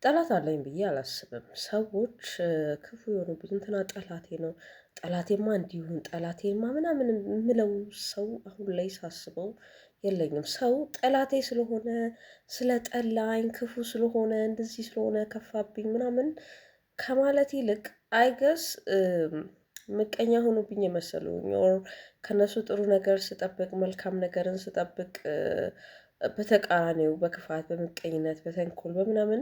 ጠላት አለኝ ብዬ አላስብም። ሰዎች ክፉ የሆኑብኝ እንትና ጠላቴ ነው፣ ጠላቴማ እንዲሁን ጠላቴማ ምናምን የምለው ሰው አሁን ላይ ሳስበው የለኝም። ሰው ጠላቴ ስለሆነ፣ ስለጠላኝ፣ ክፉ ስለሆነ፣ እንደዚህ ስለሆነ ከፋብኝ ምናምን ከማለት ይልቅ I guess ምቀኛ ሆኖብኝ የመሰሉኝ or ከነሱ ጥሩ ነገር ስጠብቅ፣ መልካም ነገርን ስጠብቅ በተቃራኒው በክፋት፣ በምቀኝነት፣ በተንኮል፣ በምናምን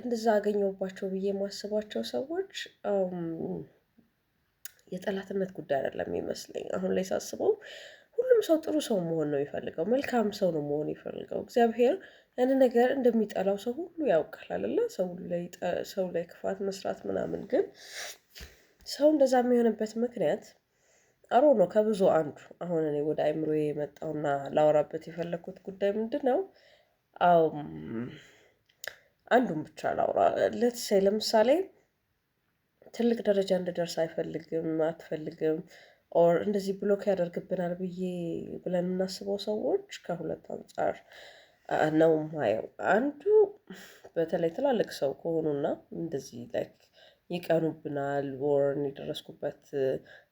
እንደዛ አገኘሁባቸው ብዬ የማስባቸው ሰዎች የጠላትነት ጉዳይ አይደለም የሚመስለኝ። አሁን ላይ ሳስበው ሁሉም ሰው ጥሩ ሰው መሆን ነው የሚፈልገው፣ መልካም ሰው ነው መሆን የሚፈልገው። እግዚአብሔር ያንን ነገር እንደሚጠላው ሰው ሁሉ ያውቃል አይደለ? ሰው ላይ ክፋት መስራት ምናምን። ግን ሰው እንደዛ የሚሆንበት ምክንያት አሮ ነው ከብዙ አንዱ። አሁን እኔ ወደ አይምሮዬ የመጣውና ላወራበት የፈለኩት ጉዳይ ምንድን ነው? አንዱን ብቻ ላውራ። Let's say ለምሳሌ ትልቅ ደረጃ እንድደርስ አይፈልግም፣ አትፈልግም፣ or እንደዚህ block ያደርግብናል ብዬ ብለን የምናስበው ሰዎች ከሁለት አንጻር ነው የማየው። አንዱ በተለይ ትላልቅ ሰው ከሆኑና እንደዚህ like ይቀኑብናል or የደረስኩበት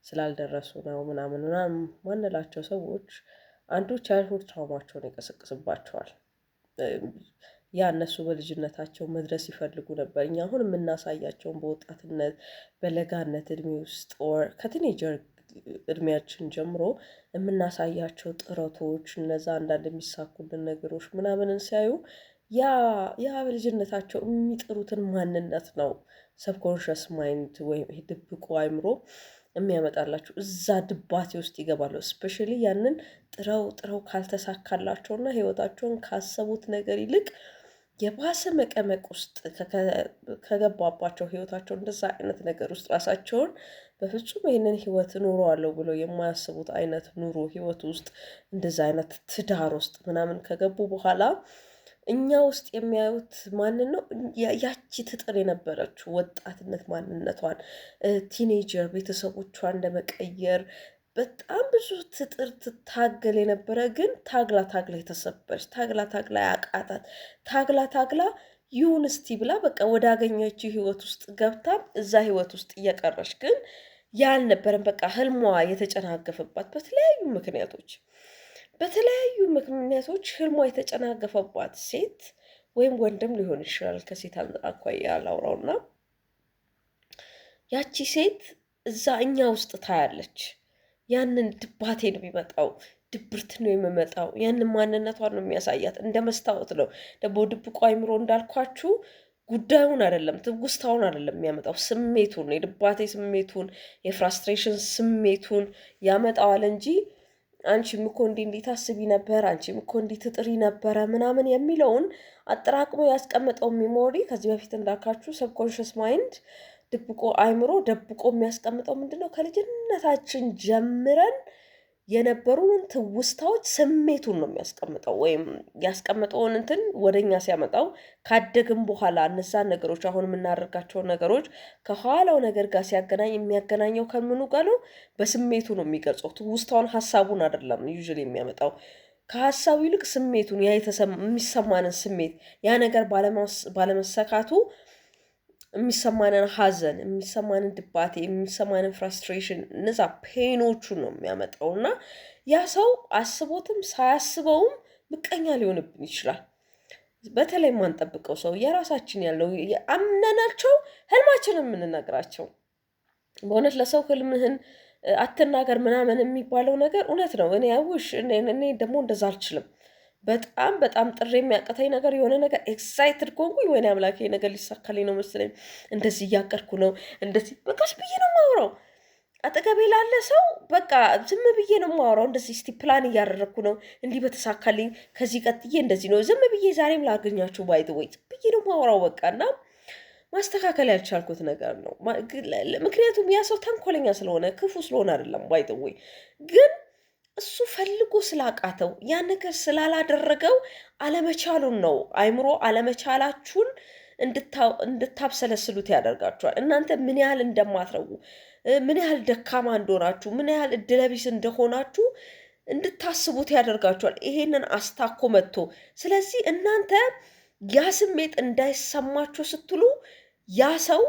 ስላልደረሱ ነው ምናምን ምናምን ማንላቸው ሰዎች አንዱ childhood trauma ቸውን ይቀሰቅስባቸዋል። ያ እነሱ በልጅነታቸው መድረስ ይፈልጉ ነበር። እኛ አሁን የምናሳያቸውን በወጣትነት፣ በለጋነት እድሜ ውስጥ or ከ teenager እድሜያችን ጀምሮ የምናሳያቸው ጥረቶች፣ እነዛ አንዳንድ የሚሳኩልን ነገሮች ምናምንን ሲያዩ ያ በልጅነታቸው የሚጥሩትን ማንነት ነው subconscious mind ወይም ይሄ ድብቁ አይምሮ የሚያመጣላቸው። እዛ ድባቴ ውስጥ ይገባሉ። Especially ያንን ጥረው ጥረው ካልተሳካላቸውና ህይወታቸውን ካሰቡት ነገር ይልቅ የባሰ መቀመቅ ውስጥ ከገባባቸው፣ ህይወታቸው እንደዛ አይነት ነገር ውስጥ፣ ራሳቸውን በፍጹም ይህንን ህይወት እኖረዋለሁ ብለው የማያስቡት አይነት ኑሮ ህይወት ውስጥ፣ እንደዛ አይነት ትዳር ውስጥ ምናምን ከገቡ በኋላ እኛ ውስጥ የሚያዩት ማንን ነው? ያቺ ትጥር የነበረችው ወጣትነት ማንነቷን፣ teenager ቤተሰቦቿን ለመቀየር በጣም ብዙ ትጥር ትታገል የነበረ፣ ግን ታግላ ታግላ የተሰበረች፣ ታግላ ታግላ ያቃታት፣ ታግላ ታግላ ይሁን እስቲ ብላ በቃ ወዳገኘችው ህይወት ውስጥ ገብታ እዛ ህይወት ውስጥ እየቀረች፣ ግን ያልነበረን በቃ ህልሟ የተጨናገፈባት፣ በተለያዩ ምክንያቶች ህልሟ የተጨናገፈባት ሴት ወይም ወንድም ሊሆን ይችላል። ከሴት አኳያ ላውራውና ያቺ ሴት እዛ እኛ ውስጥ ታያለች። ያንን ድባቴ ነው የሚመጣው፣ ድብርት ነው የሚመጣው። ያንን ማንነቷን ነው የሚያሳያት። እንደ መስታወት ነው ደግሞ ድብቁ አይምሮ። እንዳልኳችሁ ጉዳዩን አይደለም፣ ትውስታውን አይደለም የሚያመጣው፣ ስሜቱን፣ የድባቴ ስሜቱን፣ የ frustration ስሜቱን ያመጣዋል እንጂ አንቺም እኮ እንዲህ እንዲህ ታስቢ ነበር፣ አንቺም እኮ እንዲህ ትጥሪ ነበረ ምናምን የሚለውን አጠራቅሞ ያስቀመጠው memory፣ ከዚህ በፊት እንዳልካችሁ subconscious mind፣ ድብቁ አይምሮ ደብቆ የሚያስቀምጠው ምንድን ነው? ከልጅነታችን ጀምረን የነበሩንን ትውስታዎች ስሜቱን ነው የሚያስቀምጠው። ወይም ያስቀመጠውን እንትን ወደኛ ሲያመጣው ካደግን በኋላ እነዛን ነገሮች፣ አሁን የምናደርጋቸውን ነገሮች ከኋላው ነገር ጋር ሲያገናኝ የሚያገናኘው ከምኑ ጋር ነው? በስሜቱ ነው የሚገልጸው። ትውስታውን ሀሳቡን አይደለም usually የሚያመጣው። ከሀሳቡ ይልቅ ስሜቱን፣ ያ የሚሰማንን ስሜት፣ ያ ነገር ባለመሰካቱ የሚሰማንን ሀዘን፣ የሚሰማንን ድባቴ፣ የሚሰማንን frustration፣ እነዛ pain ኦቹን ነው የሚያመጣው። እና ያ ሰው አስቦትም ሳያስበውም ምቀኛ ሊሆንብን ይችላል። በተለይ የማንጠብቀው ሰው፣ የራሳችን ያለው አምነናቸው ህልማችንን የምንነግራቸው። በእውነት ለሰው ህልምህን አትናገር ምናምን የሚባለው ነገር እውነት ነው። እኔ I wish እኔ ደግሞ እንደዛ አልችልም። በጣም በጣም ጥሬ የሚያቅተኝ ነገር የሆነ ነገር excited ከሆንኩኝ ወይኔ አምላኬ ነገር ሊሳካልኝ ነው መሰለኝ፣ እንደዚህ እያቀድኩ ነው፣ እንደዚህ በቃ ብዬ ነው የማወራው። አጠገቤ ላለ ሰው በቃ ዝም ብዬ ነው የማወራው። እንደዚህ እስቲ ፕላን እያደረግኩ ነው፣ እንዲህ በተሳካልኝ ከዚህ ቀጥዬ እንደዚህ ነው። ዝም ብዬ ዛሬም ላገኛችሁ by the way ብዬ ነው የማወራው። በቃ እና ማስተካከል ያልቻልኩት ነገር ነው። ምክንያቱም ያ ሰው ተንኮለኛ ስለሆነ፣ ክፉ ስለሆነ አይደለም by the way፣ ግን እሱ ፈልጎ ስላቃተው፣ ያ ነገር ስላላደረገው አለመቻሉን ነው። አይምሮ አለመቻላችሁን እንድታብሰለስሉት ያደርጋችኋል። እናንተ ምን ያህል እንደማትረቡ፣ ምን ያህል ደካማ እንደሆናችሁ፣ ምን ያህል እድለቢስ እንደሆናችሁ እንድታስቡት ያደርጋችኋል። ይሄንን አስታኮ መጥቶ ስለዚህ እናንተ ያ ስሜት እንዳይሰማችሁ ስትሉ ያ ሰው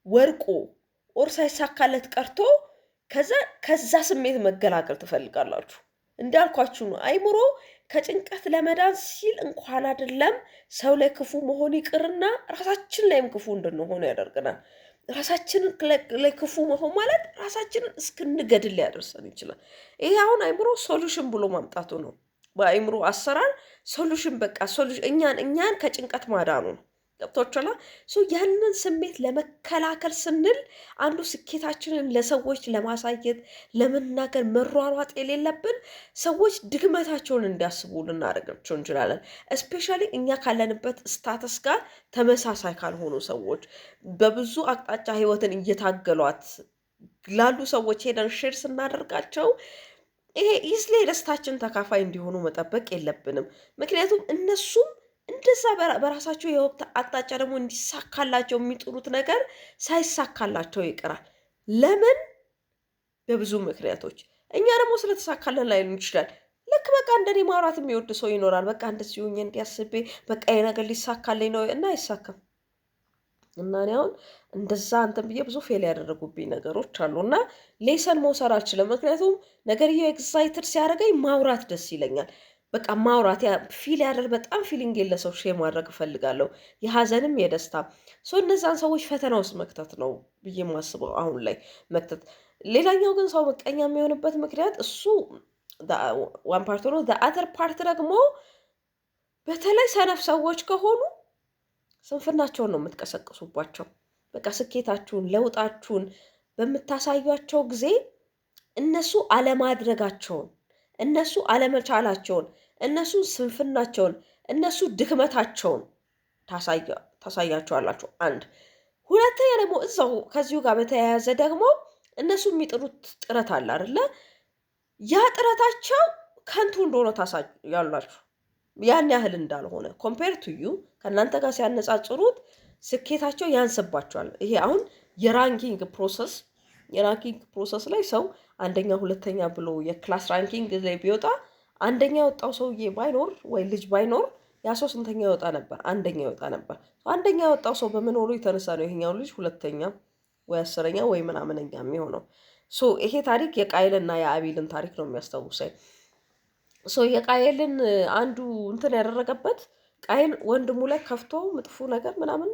ወድቆ or ሳይሳካለት ቀርቶ ከዛ ስሜት መገላገል ትፈልጋላችሁ። እንዳልኳችሁ ነው። አይምሮ ከጭንቀት ለመዳን ሲል እንኳን አይደለም ሰው ላይ ክፉ መሆን ይቅርና ራሳችን ላይም ክፉ እንድንሆን ያደርገናል። ራሳችንን ላይ ክፉ መሆን ማለት ራሳችንን እስክንገድል ሊያደርሰን ይችላል። ይሄ አሁን አይምሮ solution ብሎ ማምጣቱ ነው። በአይምሮ አሰራር solution፣ በቃ solution እኛን ከጭንቀት ማዳኑ ነው። ገብቷችኋል? So ያንን ስሜት ለመከላከል ስንል አንዱ ስኬታችንን ለሰዎች ለማሳየት፣ ለመናገር መሯሯጥ የሌለብን፣ ሰዎች ድክመታቸውን እንዲያስቡ ልናደርጋቸው እንችላለን። Especially እኛ ካለንበት status ጋር ተመሳሳይ ካልሆኑ ሰዎች፣ በብዙ አቅጣጫ ህይወትን እየታገሏት ላሉ ሰዎች ሄደን share ስናደርጋቸው ይሄ easily የደስታችን ተካፋይ እንዲሆኑ መጠበቅ የለብንም። ምክንያቱም እነሱም እንደዛ በራሳቸው የወቅት አቅጣጫ ደግሞ እንዲሳካላቸው የሚጥሩት ነገር ሳይሳካላቸው ይቀራል። ለምን? በብዙ ምክንያቶች። እኛ ደግሞ ስለተሳካለን ላይሆን ይችላል። ልክ በቃ እንደኔ ማውራት የሚወድ ሰው ይኖራል። በቃ እንደዚህ ሆኜ እንዲያስቤ በቃ ይሄ ነገር ሊሳካልኝ ነው እና አይሳካም። እና እኔ አሁን እንደዛ እንትን ብዬ ብዙ fail ያደረጉብኝ ነገሮች አሉ እና lesson መውሰድ አልችልም። ምክንያቱም ነገርየው excited ሲያደርገኝ ማውራት ደስ ይለኛል። በቃ ማውራት feel ያደር በጣም feeling ለሰው share ማድረግ እፈልጋለሁ። የሀዘንም የደስታ። So እነዛን ሰዎች ፈተና ውስጥ መክተት ነው ብዬ የማስበው አሁን ላይ መክተት። ሌላኛው ግን ሰው ምቀኛ የሚሆንበት ምክንያት እሱ one part ነው። Other part ደግሞ በተለይ ሰነፍ ሰዎች ከሆኑ ስንፍናቸውን ነው የምትቀሰቅሱባቸው። በቃ ስኬታችሁን፣ ለውጣችሁን በምታሳዩቸው ጊዜ እነሱ አለማድረጋቸውን፣ እነሱ አለመቻላቸውን፣ እነሱ ስንፍናቸውን፣ እነሱ ድክመታቸውን ታሳያቸዋላችሁ። አንድ ሁለተኛ ደግሞ እዛው ከዚሁ ጋር በተያያዘ ደግሞ እነሱ የሚጥሩት ጥረት አለ አይደለ? ያ ጥረታቸው ከንቱ እንደሆነ ታሳያላችሁ። ያን ያህል እንዳልሆነ compare to you፣ ከእናንተ ጋር ሲያነጻጽሩት ስኬታቸው ያንስባቸዋል። ይሄ አሁን የ ranking process ላይ ሰው አንደኛ፣ ሁለተኛ ብሎ የ class ranking ላይ ቢወጣ፣ አንደኛ የወጣው ሰውዬ ባይኖር ወይ ልጅ ባይኖር ያ ሰው ስንተኛ ይወጣ ነበር? አንደኛ ይወጣ ነበር። አንደኛ የወጣው ሰው በመኖሩ የተነሳ ነው ይሄኛው ልጅ ሁለተኛ ወይ 10ኛ ወይ ምናምነኛ የሚሆነው። So ይሄ ታሪክ የቃየልና የአቤልን ታሪክ ነው የሚያስታውሰኝ። So የቃየልን አንዱ እንትን ያደረገበት ቃየል ወንድሙ ላይ ከፍቶ መጥፎ ነገር ምናምን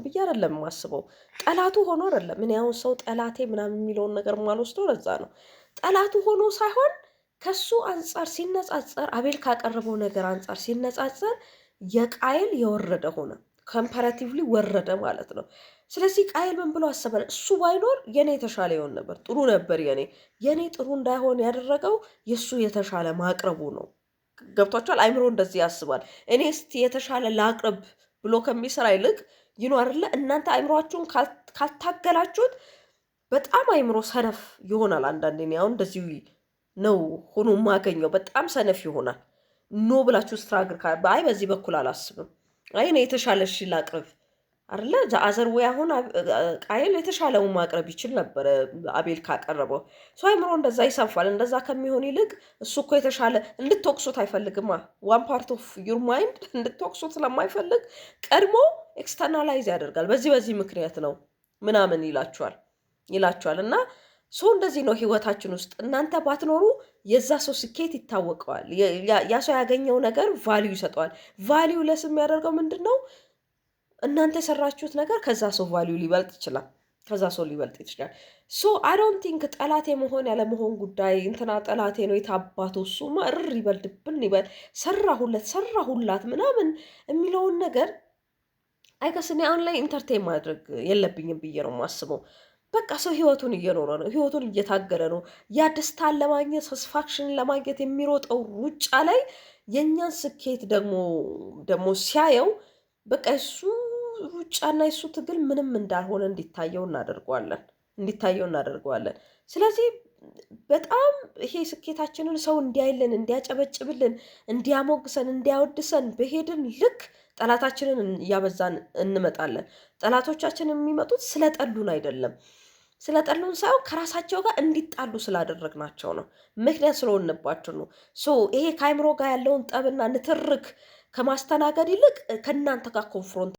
ብዬ አይደለም የማስበው። ጠላቱ ሆኖ አይደለም። እኔ አሁን ሰው ጠላቴ ምናምን የሚለውን ነገር ማልወስደው ለዛ ነው። ጠላቱ ሆኖ ሳይሆን ከሱ አንጻር ሲነጻጸር፣ አቤል ካቀረበው ነገር አንጻር ሲነጻጸር የቃየል የወረደ ሆነ። Comparatively ወረደ ማለት ነው። ስለዚህ ቃየል ምን ብሎ አሰበ? እሱ ባይኖር የኔ የተሻለ ይሆን ነበር፣ ጥሩ ነበር። የኔ ጥሩ እንዳይሆን ያደረገው የእሱ የተሻለ ማቅረቡ ነው። ገብቷችኋል? አይምሮ እንደዚህ ያስባል። እኔ እስቲ የተሻለ ላቅርብ ብሎ ከሚሰራ ይልቅ ይኖ አይደለ፣ እናንተ አይምሯችሁን ካልታገላችሁት በጣም አይምሮ ሰነፍ ይሆናል። አንዳንዴ እኔ አሁን እንደዚሁ ነው ሆኖ የማገኘው፣ በጣም ሰነፍ ይሆናል። No ብላችሁ struggle፣ አይ በዚህ በኩል አላስብም፣ አይ እኔ የተሻለ እሺ ላቅርብ አይደለ፣ other way አሁን ቃየል የተሻለውን ማቅረብ ይችል ነበረ አቤል ካቀረበው። So አይምሮ እንደዛ ይሰንፋል። እንደዛ ከሚሆን ይልቅ እሱ እኮ የተሻለ እንድትወቅሱት አይፈልግማ። One part of your mind እንድትወቅሱት ስለማይፈልግ ቀድሞ externalize ያደርጋል። በዚህ በዚህ ምክንያት ነው ምናምን ይላችኋል። እና so እንደዚህ ነው ህይወታችን ውስጥ እናንተ ባትኖሩ የዛ ሰው ስኬት ይታወቀዋል። ያ ሰው ያገኘው ነገር value ይሰጠዋል። Value less የሚያደርገው ምንድን ነው? እናንተ የሰራችሁት ነገር ከዛ ሰው value ሊበልጥ ይችላል። ከዛ ሰው ሊበልጥ ይችላል። So I don't think ጠላት የመሆን ያለመሆን ጉዳይ፣ እንትና ጠላቴ ነው የታባቱ እሱማ እርር ይበል ድብን ይበል ሰራሁለት ሰራሁላት ምናምን የሚለውን ነገር I guess እኔ አሁን ላይ entertain ማድረግ የለብኝም ብዬ ነው የማስበው። በቃ ሰው ህይወቱን እየኖረ ነው፣ ህይወቱን እየታገለ ነው። ያ ደስታን ለማግኘት፣ satisfaction ለማግኘት የሚሮጠው ሩጫ ላይ የእኛን ስኬት ደግሞ ሲያየው በቃ እሱ ሩጫና የሱ ትግል ምንም እንዳልሆነ እንዲታየው እናደርገዋለን። ስለዚህ በጣም ይሄ ስኬታችንን ሰው እንዲያይልን፣ እንዲያጨበጭብልን፣ እንዲያሞግሰን፣ እንዲያወድሰን በሄድን ልክ ጠላታችንን እያበዛን እንመጣለን። ጠላቶቻችን የሚመጡት ስለጠሉን አይደለም። ስለጠሉን ሳይሆን ከራሳቸው ጋር እንዲጣሉ ስላደረግናቸው ነው። ምክንያት ስለሆንባቸው ነው። So ይሄ ከአይምሮ ጋር ያለውን ጠብና ንትርክ ከማስተናገድ ይልቅ ከእናንተ ጋር confront